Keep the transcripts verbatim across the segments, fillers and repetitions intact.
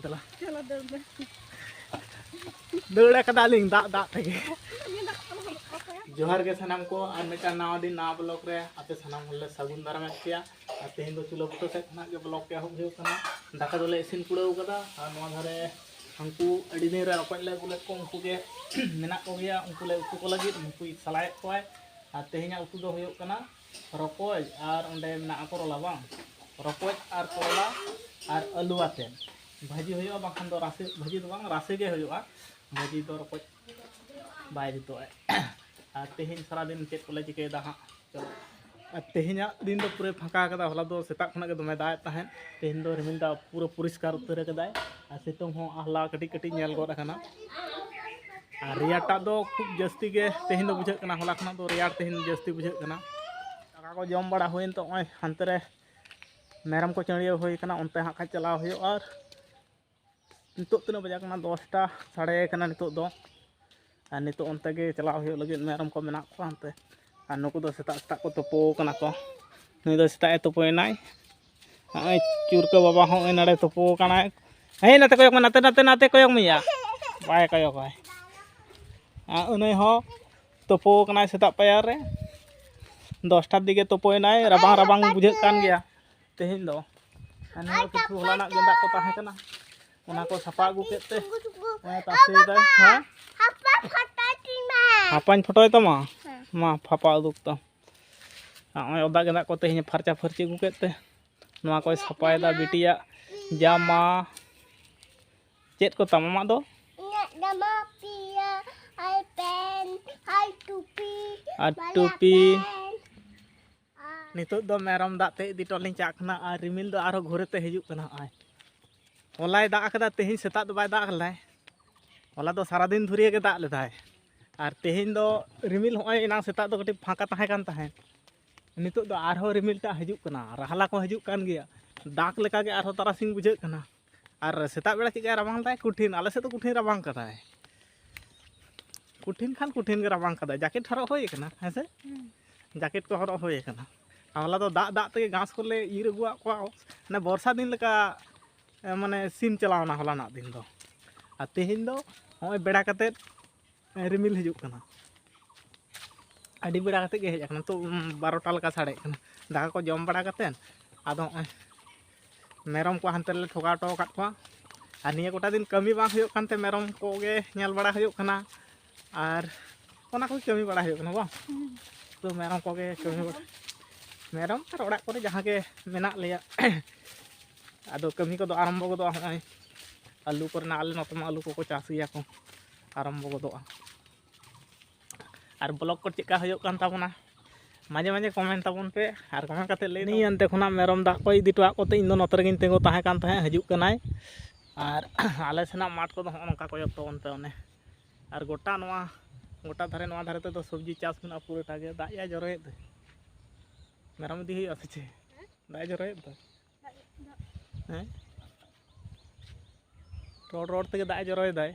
ᱫᱮᱞᱟ᱾ ᱪᱚᱞᱚ ᱫᱟᱹᱲ ᱢᱮ᱾ ᱫᱟᱹᱲ ᱟᱠᱟᱫᱟᱞᱤᱧ ᱫᱟᱜ ᱫᱟᱜ ᱛᱮᱜᱮ᱾ ᱡᱚᱦᱟᱨ ᱜᱮ ᱥᱟᱱᱟᱢ ᱠᱚ, ᱟᱨ ᱢᱤᱫᱴᱟᱝ ᱱᱟᱣᱟ ᱫᱤᱱ, ᱱᱟᱣᱟ ᱵᱞᱚᱜ ᱨᱮ ᱟᱯᱮ ᱥᱟᱱᱟᱢ ᱦᱚᱲ ᱞᱮ ᱥᱟᱹᱜᱩᱱ ᱫᱟᱨᱟᱢᱮᱫ ᱯᱮᱭᱟ᱾ ᱟᱨ ᱛᱮᱦᱮᱧ ᱫᱚ ᱪᱩᱞᱟᱹ ᱵᱩᱴᱟᱹ ᱥᱮᱫ ᱠᱷᱚᱱᱟᱜ ᱜᱮ ᱵᱞᱚᱜ ᱮᱦᱚᱵ ᱦᱩᱭᱩᱜ ᱠᱟᱱᱟ᱾ ᱫᱟᱠᱟ ᱫᱚᱞᱮ ᱤᱥᱤᱱ ᱠᱩᱲᱟᱹᱣ ᱠᱟᱫᱟ, ᱟᱨ ᱱᱚᱣᱟ ᱫᱷᱟᱨᱮ ᱩᱱᱠᱩ ᱟᱹᱰᱤ ᱫᱤᱱ ᱨᱮ ᱨᱚᱠᱚᱡ ᱞᱮ ᱟᱹᱜᱩ ᱞᱮᱫ ᱠᱚ, ᱩᱱᱠᱩ ᱜᱮ ᱢᱮᱱᱟᱜ ᱠᱚᱜᱮᱭᱟ, ᱩᱱᱠᱩ ᱞᱮ ᱩᱛᱩ ᱠᱚ ᱞᱟᱹᱜᱤᱫ, ᱩᱱᱠᱩᱭ ᱥᱟᱞᱟᱭᱮᱫ ᱠᱚᱣᱟᱭ᱾ ᱟᱨ ᱛᱮᱦᱮᱧᱟᱜ ᱩᱛᱩ ᱫᱚ ᱦᱩᱭᱩᱜ ᱠᱟᱱᱟ ᱨᱚᱠᱚᱡ, ᱟᱨ ᱚᱸᱰᱮ ᱢᱮᱱᱟᱜᱼᱟ ᱠᱚᱨᱚᱞᱟ, ᱵᱟᱝ, ᱨᱚᱠᱚᱡ ᱟᱨ ᱠᱚᱨᱚᱞᱟ ᱟᱨ ᱟᱹᱞᱩ ᱟᱛᱮ ᱵᱷᱟᱹᱡᱤ ᱦᱩᱭᱩᱜᱼᱟ, ᱵᱟᱝᱠᱷᱟᱱ ᱫᱚ ᱨᱟᱥᱮ, ᱵᱷᱟᱹᱡᱤ ᱫᱚ ᱵᱟᱝ, ᱨᱟᱥᱮ ᱜᱮ ᱦᱩᱭᱩᱜᱼᱟ᱾ ᱵᱷᱟᱹᱡᱤ ᱫᱚ ᱨᱚᱠᱚᱡ ᱵᱟᱭ ᱡᱩᱛᱩᱜᱼᱟ᱾ ᱟᱨ ᱛᱮᱦᱮᱧ ᱥᱟᱨᱟᱫᱤᱱ ᱪᱮᱫ ᱠᱚᱞᱮ ᱪᱤᱠᱟᱹᱭᱮᱫᱟ ᱦᱟᱸᱜ, ᱪᱚᱞᱚ᱾ ᱟᱨ ᱛᱮᱦᱮᱧᱟᱜ ᱫᱤᱱ ᱫᱚ ᱯᱩᱨᱟᱹ ᱯᱷᱟᱸᱠᱟ ᱠᱟᱫᱟ, ᱦᱚᱞᱟ ᱫᱚ ᱥᱮᱛᱟᱜ ᱠᱷᱚᱱᱟᱜ ᱜᱮ ᱫᱚᱢᱮ ᱫᱟᱜ ᱮᱫ ᱛᱟᱦᱮᱸᱫ, ᱛᱮᱦᱮᱧ ᱫᱚ ᱨᱤᱢᱤᱞ ᱫᱟᱜ ᱯᱩᱨᱟᱹ ᱯᱚᱨᱤᱥᱠᱟᱨ ᱩᱛᱟᱹᱨ ᱠᱟᱫᱟᱭ᱾ ᱟᱨ ᱥᱤᱛᱩᱝ ᱦᱚᱸ ᱟᱦᱞᱟ ᱠᱟᱹᱴᱤᱡ ᱠᱟᱹᱴᱤᱡ ᱧᱮᱞ ᱜᱚᱫ ᱟᱠᱟᱱᱟ᱾ ᱟᱨ ᱨᱮᱭᱟᱲ ᱴᱟᱜ ᱫᱚ ᱠᱷᱩᱵ ᱡᱟᱹᱥᱛᱤ ᱜᱮ ᱛᱮᱦᱮᱧ ᱫᱚ ᱵᱩᱡᱷᱟᱹᱜ ᱠᱟᱱᱟ, ᱦᱚᱞᱟ ᱠᱷᱚᱱᱟᱜ ᱫᱚ ᱨᱮᱭᱟᱲ ᱛᱮᱦᱮᱧ ᱡᱟᱹᱥᱛᱤ ᱵᱩᱡᱷᱟᱹᱜ ᱠᱟᱱᱟ᱾ ᱫᱟᱠᱟ ᱠᱚ ᱡᱚᱢ ᱵᱟᱲᱟ ᱦᱩᱭᱮᱱ ᱛᱮ ᱱᱚᱜᱼᱚᱭ ᱦᱟᱱᱛᱮ ᱨᱮ ᱢᱮᱨᱚᱢ ᱠᱚ ᱪᱟᱹᱲᱭᱟᱹᱣ ᱦᱩᱭ ᱠᱟᱱᱟ, ᱚᱱᱛᱮ ᱦᱟᱸᱜ ᱠᱷᱟᱡ ᱪᱟᱞᱟᱣ ᱦᱩᱭᱩᱜᱼᱟ᱾ ᱟᱨ ᱱᱤᱛᱚᱜ ᱛᱤᱱᱟᱹᱜ ᱵᱟᱡᱟᱜ ᱠᱟᱱᱟ? ᱫᱚᱥᱴᱟ ᱥᱟᱲᱮ ᱠᱟᱱᱟ ᱱᱤᱛᱚᱜ ᱫᱚ᱾ ᱟᱨ ᱱᱤᱛᱚᱜ ᱚᱱᱛᱮ ᱜᱮ ᱪᱟᱞᱟᱣ ᱦᱩᱭᱩᱜ ᱞᱟᱹᱜᱤᱫ, ᱢᱮᱨᱚᱢ ᱠᱚ ᱢᱮᱱᱟᱜ ᱠᱚᱣᱟ ᱚᱱᱛᱮ᱾ ᱟᱨ ᱱᱩᱠᱩ ᱫᱚ ᱥᱮᱛᱟᱜ ᱥᱮᱛᱟᱜ ᱠᱚ ᱛᱩᱯᱩ ᱠᱟᱱᱟ ᱠᱚ᱾ ᱱᱩᱭ ᱫᱚ ᱥᱮᱛᱟᱜ ᱮ ᱛᱩᱯᱩᱭᱮᱱᱟᱭ᱾ ᱱᱚᱜᱼᱚᱭ ᱪᱩᱨᱠᱟᱹ ᱵᱟᱵᱟ ᱦᱚᱸ ᱱᱚᱜᱼᱚᱭ ᱱᱚᱰᱮ ᱛᱩᱯᱩ ᱟᱠᱟᱱᱟᱭ᱾ ᱦᱮᱸ, ᱱᱟᱛᱮ ᱠᱚᱭᱚᱜ ᱢᱮ, ᱱᱟᱛᱮ, ᱱᱟᱛᱮ, ᱱᱟᱛᱮ ᱠᱚᱭᱚᱜ ᱢᱮᱭᱟ᱾ ᱵᱟᱭ ᱠᱚᱭᱚᱜᱟᱭ᱾ ᱟᱨ ᱩᱱᱤ ᱦᱚᱸ ᱛᱩᱯᱩ ᱟᱠᱟᱱᱟᱭ ᱥᱮᱛᱟᱜ ᱯᱟᱭᱟᱨ ᱨᱮ᱾ ᱫᱚᱥᱴᱟ ᱫᱤᱜᱮ ᱛᱩᱯᱩᱭᱮᱱᱟᱭ, ᱨᱟᱵᱟᱝ ᱨᱟᱵᱟᱝ ᱵᱩᱡᱷᱟᱹᱜ ᱠᱟᱱ ᱜᱮᱭᱟ ᱛᱮᱦᱮᱧ ᱫᱚ᱾ ᱟᱨ ᱱᱤᱭᱟᱹ ᱠᱤᱪᱷᱩ ᱦᱚᱞᱟᱱᱟᱜ ᱜᱮᱸᱫᱟᱜ ᱠᱚ ᱛᱟᱦᱮᱸ ᱠᱟᱱᱟ, ᱚᱱᱟ ᱠᱚ ᱥᱟᱯᱷᱟ ᱟᱹᱜᱩ ᱠᱮᱫ ᱛᱮ ᱱᱚᱜᱼᱚᱭ ᱛᱟᱥᱮᱭᱮᱫᱟᱭ᱾ ᱦᱮᱸ? ᱦᱟᱯᱟᱧ ᱯᱷᱳᱴᱳᱭ ᱛᱟᱢᱟ? ᱦᱮᱸ᱾ ᱢᱟ, ᱯᱷᱟᱯᱟ ᱩᱫᱩᱜ ᱛᱟᱢ᱾ ᱱᱚᱜᱼᱚᱭ ᱚᱫᱟ ᱜᱮᱸᱫᱟᱜ ᱠᱚ ᱛᱮᱦᱮᱧ ᱯᱷᱟᱨᱪᱟ ᱯᱷᱟᱹᱨᱪᱤ ᱟᱹᱜᱩ ᱠᱮᱫ ᱛᱮ ᱱᱚᱣᱟ ᱠᱚᱭ ᱥᱟᱯᱷᱟᱭᱮᱫᱟ ᱵᱤᱴᱤᱭᱟᱜ ᱡᱟᱢᱟ᱾ ᱪᱮᱫ ᱠᱚ ᱛᱟᱢ ᱟᱢᱟᱜ ᱫᱚ? ᱤᱧᱟᱹᱜ ᱡᱟᱢᱟ ᱯᱤᱭᱟ ᱟᱨ ᱯᱮᱱᱴ ᱟᱨ ᱴᱩᱯᱤ, ᱟᱨ ᱵᱟᱞᱟ ᱴᱩᱯᱤ᱾ ᱯᱮᱱᱴ᱾ ᱱᱤᱛᱚᱜ ᱫᱚ ᱢᱮᱨᱚᱢ ᱫᱟᱜ ᱛᱮ ᱤᱫᱤ ᱦᱚᱴᱚ ᱞᱤᱧ ᱪᱟᱜ ᱠᱟᱱᱟ ᱟᱨ ᱨᱤᱢᱤᱞ ᱫᱚ ᱟᱨᱦᱚᱸ ᱜᱷᱩᱨᱟᱹ ᱛᱮ ᱦᱤᱡᱩᱜ ᱠᱟᱱᱟ᱾ ᱱᱚᱜᱼᱚᱭ ᱦᱚᱞᱟᱭ ᱫᱟᱜ ᱠᱟᱫᱟ, ᱛᱮᱦᱮᱧ ᱥᱮᱛᱟᱜ ᱫᱚ ᱵᱟᱭ ᱫᱟᱜ ᱞᱮᱫᱟᱭ᱾ ᱦᱚᱞᱟ ᱫᱚ ᱥᱟᱨᱟᱫᱤᱱ ᱫᱷᱩᱨᱭᱟᱹ ᱜᱮ ᱫᱟᱜ ᱞᱮᱫᱟᱭ᱾ ᱟᱨ ᱛᱮᱦᱮᱧ ᱫᱚ ᱨᱤᱢᱤᱞ ᱦᱚᱸᱜᱼᱚᱭ ᱮᱱᱟᱝ ᱥᱮᱛᱟᱜ ᱫᱚ ᱠᱟᱹᱴᱤᱡ ᱯᱷᱟᱸᱠᱟ ᱛᱟᱦᱮᱸ ᱠᱟᱱ ᱛᱟᱦᱮᱸᱫ, ᱱᱤᱛᱚᱜ ᱫᱚ ᱟᱨᱦᱚᱸ ᱨᱤᱢᱤᱞ ᱴᱟᱜ ᱦᱤᱡᱩᱜ ᱠᱟᱱᱟ, ᱨᱟᱦᱞᱟ ᱠᱚ ᱦᱤᱡᱩᱜ ᱠᱟᱱ ᱜᱮᱭᱟ᱾ ᱫᱟᱜ ᱞᱮᱠᱟ ᱜᱮ ᱟᱨᱦᱚᱸ ᱛᱟᱨᱟᱥᱤᱧ ᱵᱩᱡᱷᱟᱹᱜ ᱠᱟᱱᱟ᱾ ᱟᱨ ᱥᱮᱛᱟᱜ ᱵᱮᱲᱟ ᱪᱮᱫ ᱞᱮᱠᱟᱭ ᱨᱟᱵᱟᱝ ᱫᱟᱭ, ᱠᱚᱴᱷᱤᱱ, ᱟᱞᱮ ᱥᱮᱫ ᱫᱚ ᱠᱚᱴᱷᱤᱱ ᱨᱟᱵᱟᱝ ᱠᱟᱫᱟᱭ᱾ ᱠᱚᱴᱷᱤᱱ ᱠᱷᱟᱱ ᱠᱚᱴᱷᱤᱱ ᱜᱮ ᱨᱟᱵᱟᱝ ᱠᱟᱫᱟᱭ᱾ ᱡᱟᱠᱮᱴ ᱦᱚᱨᱚᱜ ᱦᱩᱭ ᱟᱠᱟᱱᱟ, ᱦᱮᱸ ᱥᱮ? ᱦᱩᱸ᱾ ᱡᱟᱠᱮᱴ ᱠᱚ ᱦᱚᱨᱚᱜ ᱦᱩᱭ ᱟᱠᱟᱱᱟ᱾ ᱟᱨ ᱦᱚᱞᱟ ᱫᱚ ᱫᱟᱜ ᱫᱟᱜ ᱛᱮᱜᱮ ᱜᱷᱟᱥ ᱠᱚᱞᱮ ᱤᱨ ᱟᱹᱜᱩᱣᱟᱜ ᱠᱚᱣᱟ, ᱢᱟᱱᱮ ᱵᱚᱨᱥᱟ ᱫᱤᱱ ᱞᱮᱠᱟ ᱢᱟᱱᱮ ᱥᱤᱢ ᱪᱟᱞᱟᱣᱱᱟ ᱦᱚᱞᱟᱱᱟᱜ ᱫᱤᱱ ᱫᱚ᱾ ᱟᱨ ᱛᱮᱦᱮᱧ ᱫᱚ ᱱᱚᱜᱼᱚᱭ ᱵᱮᱲᱟ ᱠᱟᱛᱮᱫ ᱨᱤᱢᱤᱞ ᱦᱤᱡᱩᱜ ᱠᱟᱱᱟ᱾ ᱟᱹᱰᱤ ᱵᱮᱲᱟ ᱠᱟᱛᱮᱫ ᱜᱮ ᱦᱮᱡ ᱟᱠᱟᱱᱟ, ᱱᱤᱛᱚᱜ ᱵᱟᱨᱚᱴᱟ ᱞᱮᱠᱟ ᱥᱟᱰᱮᱜ ᱠᱟᱱᱟ᱾ ᱫᱟᱠᱟ ᱠᱚ ᱡᱚᱢ ᱵᱟᱲᱟ ᱠᱟᱛᱮᱫ ᱟᱫᱚ ᱱᱚᱜᱼᱚᱭ ᱢᱮᱨᱚᱢ ᱠᱚ ᱦᱟᱱᱛᱮ ᱨᱮᱞᱮ ᱴᱷᱚᱠᱟᱣ ᱦᱚᱴᱚ ᱟᱠᱟᱫ ᱠᱚᱣᱟ᱾ ᱟᱨ ᱱᱤᱭᱟᱹ ᱠᱚᱴᱟ ᱫᱤᱱ ᱠᱟᱹᱢᱤ ᱵᱟᱝ ᱦᱩᱭᱩᱜ ᱠᱟᱱᱛᱮ ᱢᱮᱨᱚᱢ ᱠᱚᱜᱮ ᱧᱮᱞ ᱵᱟᱲᱟ ᱦᱩᱭᱩᱜ ᱠᱟᱱᱟ᱾ ᱟᱨ ᱚᱱᱟ ᱠᱚᱜᱮ ᱠᱟᱹᱢᱤ ᱵᱟᱲᱟ ᱦᱩᱭᱩᱜ ᱠᱟᱱᱟ ᱵᱟᱝ? ᱛᱚ ᱢᱮᱨᱚᱢ ᱠᱚᱜᱮ ᱠᱟᱹᱢᱤ ᱵᱟᱲᱟ, ᱢᱮᱨᱚᱢ ᱟᱨ ᱚᱲᱟᱜ ᱠᱚᱨᱮ ᱡᱟᱦᱟᱸ ᱜᱮ ᱢᱮᱱᱟᱜ ᱞᱮᱭᱟ᱾ ᱟᱫᱚ ᱠᱟᱹᱢᱤ ᱠᱚᱫᱚ ᱟᱨᱟᱢᱵᱚ ᱜᱚᱫᱚᱜᱼᱟ ᱱᱚᱜᱼᱚᱭ᱾ ᱟᱹᱞᱩ ᱠᱚᱨᱮᱱᱟᱜ, ᱟᱞᱮ ᱱᱚᱛᱮ ᱢᱟ ᱟᱹᱞᱩ ᱠᱚᱠᱚ ᱪᱟᱥ ᱜᱮᱭᱟ ᱠᱚ, ᱟᱨᱟᱢᱵᱚ ᱜᱚᱫᱚᱜᱼᱟ᱾ ᱟᱨ ᱵᱞᱚᱜ ᱠᱚ ᱪᱮᱫᱠᱟ ᱦᱩᱭᱩᱜ ᱠᱟᱱ ᱛᱟᱵᱚᱱᱟ, ᱢᱟᱡᱷᱮ ᱢᱟᱡᱷᱮ ᱠᱚᱢᱮᱱᱴ ᱛᱟᱵᱚᱱ ᱯᱮ᱾ ᱟᱨ ᱠᱚᱢᱮᱱᱴ ᱠᱟᱛᱮ ᱞᱟᱹᱭ ᱱᱤᱭᱟᱹ ᱛᱟᱵᱚᱱ ᱚᱱᱛᱮ ᱠᱷᱚᱱᱟᱜ ᱢᱮᱨᱚᱢ ᱫᱟᱜ ᱠᱚ ᱤᱫᱤ ᱦᱚᱴᱚᱣᱟᱜ ᱠᱚᱛᱮ ᱤᱧ ᱫᱚ ᱱᱚᱛᱮ ᱨᱮᱜᱮᱧ ᱛᱤᱸᱜᱩ ᱛᱟᱦᱮᱸ ᱠᱟᱱ ᱛᱟᱦᱮᱸᱫ, ᱦᱤᱡᱩᱜ ᱠᱟᱱᱟᱭ᱾ ᱟᱨ ᱟᱞᱮ ᱥᱮᱱᱟᱜ ᱢᱟᱴᱷ ᱠᱚᱫᱚ ᱦᱚᱸᱜᱼᱚ ᱱᱚᱝᱠᱟ ᱠᱚ ᱡᱚᱛᱚ ᱚᱱᱛᱮ ᱚᱱᱮ᱾ ᱟᱨ ᱜᱚᱴᱟ ᱱᱚᱣᱟ, ᱜᱚᱴᱟ ᱫᱷᱟᱨᱮ, ᱱᱚᱣᱟ ᱫᱷᱟᱨᱮ ᱛᱮᱫᱚ ᱥᱚᱵᱽᱡᱤ ᱪᱟᱥ ᱢᱮᱱᱟᱜᱼᱟ ᱯᱩᱨᱟᱹᱴᱟ ᱜᱮ᱾ ᱫᱟᱜ ᱭᱟ ᱡᱚᱨᱚᱭᱮᱫ ᱫᱚ᱾ ᱢᱮᱨᱚᱢ ᱤᱫᱤ ᱦᱩᱭᱩᱜᱼᱟ ᱥᱮ ᱪᱮᱫ? ᱫᱟᱜ ᱮ ᱡᱚᱨᱚᱭᱮᱫ ᱫᱚ᱾ ᱦᱮᱸ? ᱨᱚᱲ ᱨᱚᱲ ᱛᱮᱜᱮ ᱫᱟᱜ ᱮ ᱡᱚᱨᱚᱭᱮᱫᱟᱭ᱾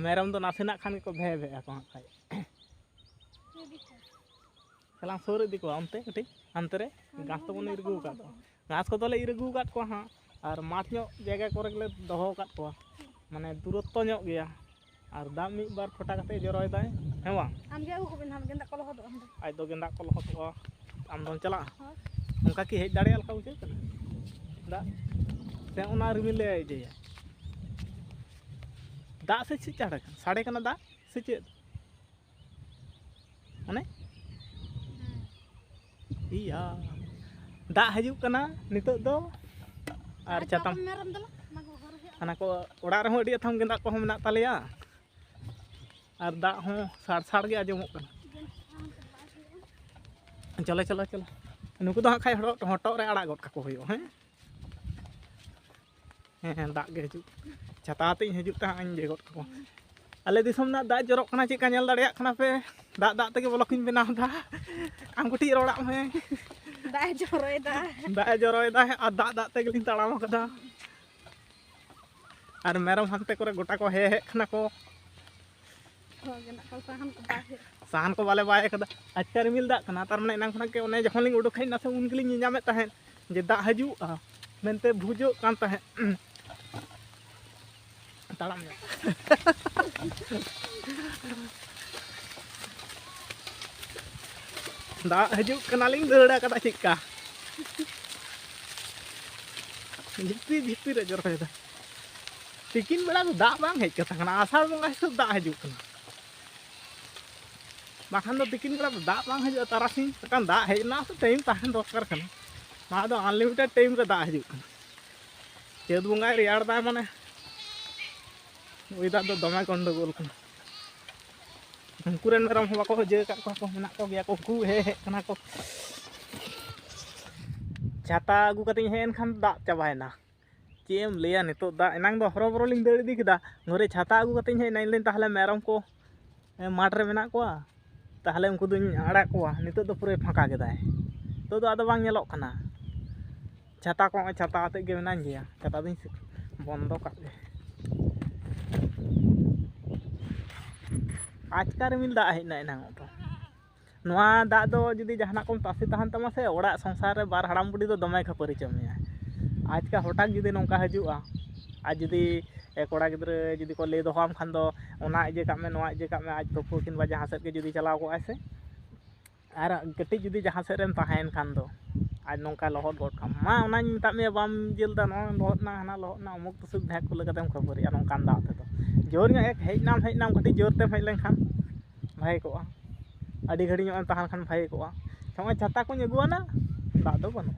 ᱢᱮᱨᱚᱢ ᱫᱚ ᱱᱟᱥᱮᱱᱟᱜ ᱠᱷᱟᱱ ᱜᱮᱠᱚ ᱵᱷᱮ ᱵᱷᱮᱜᱼᱟ ᱠᱚ ᱦᱟᱸᱜ ᱠᱷᱟᱡ᱾ ᱪᱟᱞᱟᱝ ᱥᱩᱨ ᱤᱫᱤ ᱠᱚᱣᱟ ᱚᱱᱛᱮ ᱠᱟᱹᱴᱤᱡ, ᱦᱟᱱᱛᱮ ᱨᱮ᱾ ᱜᱷᱟᱥ ᱛᱟᱵᱚᱱ ᱤᱨ ᱟᱹᱜᱩ ᱟᱠᱟᱫ ᱠᱚᱣᱟ᱾ ᱜᱷᱟᱥ ᱠᱚᱫᱚᱞᱮ ᱤᱨ ᱟᱹᱜᱩ ᱟᱠᱟᱫ ᱠᱚᱣᱟ ᱦᱟᱸᱜ, ᱟᱨ ᱢᱟᱴᱷ ᱧᱚᱜ ᱡᱟᱭᱜᱟ ᱠᱚᱨᱮ ᱜᱮᱞᱮ ᱫᱚᱦᱚ ᱟᱠᱟᱫ ᱠᱚᱣᱟ, ᱢᱟᱱᱮ ᱫᱩᱨᱚᱛᱛᱚ ᱧᱚᱜ ᱜᱮᱭᱟ᱾ ᱟᱨ ᱫᱟᱜ ᱢᱤᱫ ᱵᱟᱨ ᱯᱷᱚᱴᱟ ᱠᱟᱛᱮ ᱡᱚᱨᱚᱭᱮᱫᱟᱭ, ᱦᱮᱸ ᱵᱟᱝ? ᱟᱢ ᱜᱮ ᱟᱹᱜᱩ ᱠᱚᱵᱮᱱ ᱦᱟᱸᱜ, ᱜᱮᱸᱫᱟᱜ ᱠᱚ ᱞᱚᱦᱚᱫᱚᱜᱼᱟ ᱦᱟᱸᱰᱮ᱾ ᱟᱡ ᱫᱚ ᱜᱮᱸᱫᱟᱜ ᱠᱚ ᱞᱚᱦᱚᱫᱚᱜᱼᱟ, ᱟᱢ ᱫᱚᱢ ᱪᱟᱞᱟᱜᱼᱟ? ᱦᱳᱭ᱾ ᱚᱱᱠᱟ ᱠᱤ ᱦᱮᱡ ᱫᱟᱲᱮᱭᱟᱜ ᱞᱮᱠᱟ ᱵᱩᱡᱷᱟᱹᱜ ᱠᱟᱱᱟ ᱫᱟᱜ? ᱥᱮ ᱚᱱᱟ ᱨᱤᱢᱤᱞ ᱞᱮ ᱤᱭᱟᱹᱭᱟ? ᱫᱟᱜ ᱥᱮ ᱪᱮᱫ ᱪᱟᱲᱮ ᱠᱟᱱᱟ? ᱥᱟᱰᱮ ᱠᱟᱱᱟ ᱫᱟᱜ ᱥᱮ ᱪᱮᱫ? ᱢᱟᱱᱮ? ᱤᱭᱟ, ᱫᱟᱜ ᱦᱤᱡᱩᱜ ᱠᱟᱱᱟ ᱱᱤᱛᱚᱜ ᱫᱚ᱾ ᱟᱨ ᱪᱟᱛᱚᱢ ᱢᱮᱨᱚᱢ ᱫᱚ ᱚᱱᱟ ᱠᱚ ᱦᱚᱨᱚᱜ ᱦᱩᱭᱩᱜᱼᱟ᱾ ᱦᱟᱱᱟ ᱠᱚ ᱚᱲᱟᱜ ᱨᱮᱦᱚᱸ ᱟᱹᱰᱤ ᱟᱛᱷᱟᱢ ᱜᱮᱸᱫᱟᱜ ᱠᱚᱦᱚᱸ ᱢᱮᱱᱟᱜ ᱛᱟᱞᱮᱭᱟ᱾ ᱟᱨ ᱫᱟᱜ ᱦᱚᱸ ᱥᱟᱲ ᱥᱟᱲ ᱜᱮ ᱟᱸᱡᱚᱢᱚᱜ ᱠᱟᱱᱟ᱾ ᱪᱚᱞᱚ, ᱪᱚᱞᱚ, ᱪᱚᱞᱚ᱾ ᱱᱩᱠᱩ ᱫᱚ ᱦᱟᱸᱜ ᱠᱷᱟᱡ ᱦᱚᱴᱚᱜ, ᱦᱚᱴᱚᱜ ᱨᱮ ᱟᱲᱟᱜ ᱜᱚᱫ ᱠᱟᱠᱚ ᱦᱩᱭᱩᱜᱼᱟ, ᱦᱮᱸ? ᱦᱮᱸ, ᱦᱮᱸ, ᱫᱟᱜ ᱜᱮ ᱦᱤᱡᱩᱜ᱾ ᱪᱷᱟᱛᱟ ᱟᱛᱮᱧ ᱦᱤᱡᱩᱜ ᱛᱮ ᱦᱟᱸᱜ ᱤᱧ ᱤᱭᱟᱹ ᱜᱚᱫ ᱠᱟᱠᱚᱣᱟ᱾ ᱟᱞᱮ ᱫᱤᱥᱚᱢ ᱨᱮᱱᱟᱜ ᱫᱟᱜ ᱡᱚᱨᱚᱜ ᱠᱟᱱᱟ, ᱪᱮᱫ ᱞᱮᱠᱟ ᱧᱮᱞ ᱫᱟᱲᱮᱭᱟᱜ ᱠᱟᱱᱟ ᱯᱮ? ᱫᱟᱜ, ᱫᱟᱜ ᱛᱮᱜᱮ ᱵᱞᱚᱜ ᱤᱧ ᱵᱮᱱᱟᱣ ᱮᱫᱟ᱾ ᱟᱢ ᱠᱟᱹᱴᱤᱡ ᱨᱚᱲᱟᱜ ᱢᱮ᱾ ᱫᱟᱜ ᱮ ᱡᱚᱨᱚᱭᱮᱫᱟ᱾ ᱫᱟᱜ ᱮ ᱡᱚᱨᱚᱭᱮᱫᱟ ᱟᱨ ᱫᱟᱜ, ᱫᱟᱜ ᱛᱮᱜᱮᱞᱤᱧ ᱛᱟᱲᱟᱢ ᱟᱠᱟᱫᱟ᱾ ᱟᱨ ᱢᱮᱨᱚᱢ ᱦᱟᱱᱛᱮ ᱠᱚᱨᱮ ᱜᱚᱴᱟ ᱠᱚ ᱦᱮᱡ, ᱦᱮᱡ ᱠᱟᱱᱟ ᱠᱚ᱾ ᱦᱳᱭ, ᱜᱮᱸᱫᱟᱜ ᱠᱚ ᱥᱟᱦᱟᱱ ᱠᱚ ᱵᱟᱭ ᱦᱩᱭᱩᱜ᱾ ᱥᱟᱦᱟᱱ ᱠᱚ ᱵᱟᱞᱮ ᱵᱟᱭ ᱠᱟᱫᱟ᱾ ᱟᱪᱠᱟ ᱨᱤᱢᱤᱞ ᱫᱟᱜ ᱠᱟᱱᱟ, ᱛᱟᱨ ᱢᱟᱱᱮ ᱮᱱᱟᱝ ᱠᱷᱚᱱᱟᱜ ᱜᱮ ᱚᱱᱮ ᱡᱚᱠᱷᱚᱱ ᱞᱤᱧ ᱩᱰᱩᱠ ᱦᱮᱡ ᱮᱱᱟ ᱥᱮ, ᱩᱱ ᱜᱮᱞᱤᱧ ᱧᱮᱧᱟᱢᱮᱫ ᱛᱟᱦᱮᱸᱫ ᱡᱮ ᱫᱟᱜ ᱦᱤᱡᱩᱜᱼᱟ᱾ ᱢᱮᱱᱛᱮ ᱵᱩᱡᱩᱜ ᱠᱟᱱ ᱛᱟᱦᱮᱸᱫ᱾ ᱛᱟᱲᱟᱢ ᱧᱚᱜ᱾ ᱫᱟᱜ ᱦᱤᱡᱩᱜ ᱠᱟᱱᱟᱞᱤᱧ ᱫᱟᱹᱲ ᱟᱠᱟᱫᱟ ᱪᱮᱫᱠᱟ᱾ ᱡᱷᱤᱯᱤᱨ ᱡᱷᱤᱯᱤᱨ ᱮ ᱡᱚᱨᱚᱭᱮᱫᱟ᱾ ᱛᱤᱠᱤᱱ ᱵᱮᱲᱟ ᱫᱚ ᱫᱟᱜ ᱵᱟᱝ ᱦᱮᱡ ᱠᱟᱛᱷᱟ ᱠᱟᱱᱟ, ᱟᱥᱟᱲ ᱵᱚᱸᱜᱟ ᱦᱤᱥᱟᱹᱵ ᱫᱟᱜ ᱦᱤᱡᱩᱜ ᱠᱟᱱᱟ᱾ ᱵᱟᱠᱷᱟᱱ ᱫᱚ ᱛᱤᱠᱤᱱ ᱵᱮᱲᱟ ᱫᱚ ᱫᱟᱜ ᱵᱟᱝ ᱦᱤᱡᱩᱜᱼᱟ, ᱛᱟᱨᱟᱥᱤᱧ ᱢᱤᱫᱴᱟᱝ ᱫᱟᱜ ᱦᱮᱡ ᱨᱮᱱᱟᱜ ᱦᱚᱸ ᱴᱟᱭᱤᱢ ᱛᱟᱦᱮᱱ ᱫᱚᱨᱠᱟᱨ ᱠᱟᱱᱟ᱾ ᱱᱚᱣᱟ ᱫᱚ ᱟᱱᱞᱤᱢᱤᱴᱮᱰ ᱴᱟᱭᱤᱢ ᱨᱮ ᱫᱟᱜ ᱦᱤᱡᱩᱜ ᱠᱟᱱᱟ᱾ ᱪᱟᱹᱛ ᱵᱚᱸᱜᱟᱭ ᱨᱮᱭᱟᱲ ᱫᱟᱭ ᱢᱟᱱᱮ ᱳᱭᱮᱫᱟᱨ ᱫᱚ ᱫᱚᱢᱮ ᱜᱚᱱᱰᱚᱜᱳᱞ ᱠᱟᱱᱟ᱾ ᱩᱱᱠᱩ ᱨᱮᱱ ᱢᱮᱨᱚᱢ ᱦᱚᱸ ᱵᱟᱠᱚ ᱦᱚᱡᱟᱹ ᱟᱠᱟᱫ ᱠᱚᱣᱟ ᱠᱚ, ᱢᱮᱱᱟᱜ ᱠᱚᱜᱮᱭᱟ ᱠᱚ, ᱩᱱᱠᱩ ᱦᱮᱡ ᱦᱮᱡ ᱠᱟᱱᱟ ᱠᱚ᱾ ᱪᱷᱟᱛᱟ ᱟᱹᱜᱩ ᱠᱟᱛᱮᱧ ᱦᱮᱡ ᱮᱱ ᱠᱷᱟᱱ ᱫᱟᱜ ᱪᱟᱵᱟᱭᱮᱱᱟ᱾ ᱪᱮᱫ ᱮᱢ ᱞᱟᱹᱭᱟ, ᱱᱤᱛᱚᱜ ᱫᱟᱜ, ᱮᱱᱟᱝ ᱫᱚ ᱦᱚᱨᱚᱵᱚᱨᱚ ᱞᱤᱧ ᱫᱟᱹᱲ ᱤᱫᱤ ᱠᱮᱫᱟ, ᱜᱷᱚᱨᱮ ᱪᱷᱟᱛᱟ ᱟᱹᱜᱩ ᱠᱟᱛᱮᱧ ᱦᱮᱡ ᱮᱱᱟ᱾ ᱤᱧ ᱞᱟᱹᱭ ᱛᱟᱦᱚᱞᱮ ᱢᱮᱨᱚᱢ ᱠᱚ ᱮ, ᱢᱟᱴᱷ ᱨᱮ ᱢᱮᱱᱟᱜ ᱠᱚᱣᱟ, ᱛᱟᱦᱚᱞᱮ ᱩᱱᱠᱩ ᱫᱚᱧ ᱟᱲᱟᱜ ᱠᱚᱣᱟ᱾ ᱱᱤᱛᱚᱜ ᱫᱚ ᱯᱩᱨᱟᱹᱭ ᱯᱷᱟᱸᱠᱟ ᱠᱮᱫᱟᱭ, ᱱᱤᱛᱚᱜ ᱫᱚ ᱟᱫᱚ ᱵᱟᱝ ᱧᱮᱞᱚᱜ ᱠᱟᱱᱟ᱾ ᱪᱷᱟᱛᱟ ᱠᱚ ᱱᱚᱜᱼᱚᱭ ᱪᱷᱟᱛᱟ ᱟᱛᱮᱫ ᱜᱮ ᱢᱮᱱᱟᱧ ᱜᱮᱭᱟ, ᱪᱷᱟᱛᱟ ᱫᱚᱧ ᱵᱚᱱᱫᱚ ᱠᱟᱜ ᱜᱮ᱾ ᱟᱪᱠᱟ ᱨᱤᱢᱤᱞ ᱫᱟᱜ ᱦᱮᱡ ᱮᱱᱟ ᱮᱱᱟᱝ ᱫᱚ᱾ ᱱᱚᱣᱟ ᱫᱟᱜ ᱫᱚ ᱡᱩᱫᱤ ᱡᱟᱦᱟᱱᱟᱜ ᱠᱚᱢ ᱛᱟᱥᱮ ᱛᱟᱦᱮᱱ ᱛᱟᱢᱟ ᱥᱮ, ᱚᱲᱟᱜ ᱥᱚᱝᱥᱟᱨ ᱨᱮ ᱵᱟᱨ ᱦᱟᱲᱟᱢ ᱵᱩᱰᱷᱤ ᱫᱚ ᱫᱚᱢᱮ ᱠᱷᱟᱹᱯᱟᱹᱨᱤ ᱪᱚ ᱢᱮᱭᱟ᱾ ᱟᱪᱠᱟ ᱦᱚᱴᱟᱛ ᱡᱩᱫᱤ ᱱᱚᱝᱠᱟ ᱦᱤᱡᱩᱜᱼᱟ, ᱟᱨ ᱡᱩᱫᱤ ᱮ, ᱠᱚᱲᱟ ᱜᱤᱫᱽᱨᱟᱹ ᱡᱩᱫᱤ ᱠᱚ ᱞᱟᱹᱭ ᱫᱚᱦᱚᱣᱟᱢ ᱠᱷᱟᱱ ᱫᱚ, ᱚᱱᱟ ᱤᱭᱟᱹ ᱠᱟᱜ ᱢᱮ, ᱱᱚᱣᱟ ᱤᱭᱟᱹ ᱠᱟᱜ ᱢᱮ, ᱟᱡ ᱛᱩᱯᱩ ᱠᱤᱝᱵᱟ ᱡᱟᱦᱟᱸ ᱥᱮᱫ ᱜᱮ ᱡᱩᱫᱤ ᱪᱟᱞᱟᱣ ᱠᱚᱜᱼᱟᱭ ᱥᱮ, ᱟᱨ ᱠᱟᱹᱴᱤᱡ ᱡᱩᱫᱤ ᱡᱟᱦᱟᱸ ᱥᱮᱫ ᱨᱮᱢ ᱛᱟᱦᱮᱸᱭᱮᱱ ᱠᱷᱟᱱ ᱫᱚ, ᱟᱡ ᱱᱚᱝᱠᱟ ᱞᱚᱦᱚᱫ ᱜᱚᱫ ᱠᱟᱜ ᱢᱟ, ᱚᱱᱟᱧ ᱢᱮᱛᱟᱜ ᱢᱮᱭᱟ, ᱵᱟᱢ ᱡᱮᱞ ᱫᱟ, ᱱᱚᱣᱟ ᱞᱚᱦᱚᱫ ᱱᱟ, ᱦᱟᱱᱟ ᱞᱚᱦᱚᱫ ᱱᱟ, ᱚᱢᱩᱠ ᱛᱩᱥᱩᱠ ᱡᱟᱦᱟᱸ ᱠᱚ ᱞᱟᱹᱭ ᱠᱟᱛᱮᱢ ᱠᱷᱟᱹᱯᱟᱹᱨᱤᱜᱼᱟ ᱱᱚᱝᱠᱟᱱ ᱫᱟᱜ ᱛᱮᱫᱚ᱾ ᱡᱳᱨ ᱧᱚᱜ ᱮ ᱦᱮᱡ ᱱᱟᱢ, ᱦᱮᱡ ᱱᱟᱢ, ᱠᱟᱹᱴᱤᱡ ᱡᱳᱨ ᱛᱮᱢ ᱦᱮᱡ ᱞᱮᱱᱠᱷᱟᱱ ᱵᱷᱟᱜᱮ ᱠᱚᱜᱼᱟ, ᱟᱹᱰᱤ ᱜᱷᱟᱹᱲᱤᱡ ᱧᱚᱜ ᱮᱢ ᱛᱟᱦᱮᱸ ᱞᱮᱱᱠᱷᱟᱱ ᱵᱷᱟᱜᱮ ᱠᱚᱜᱼᱟ᱾ ᱱᱚᱜᱼᱚᱭ ᱪᱷᱟᱛᱟ ᱠᱚᱧ ᱟᱹᱜᱩᱣᱟᱱᱟ, ᱫᱟᱜ ᱫᱚ ᱵᱟᱹᱱᱩᱜ᱾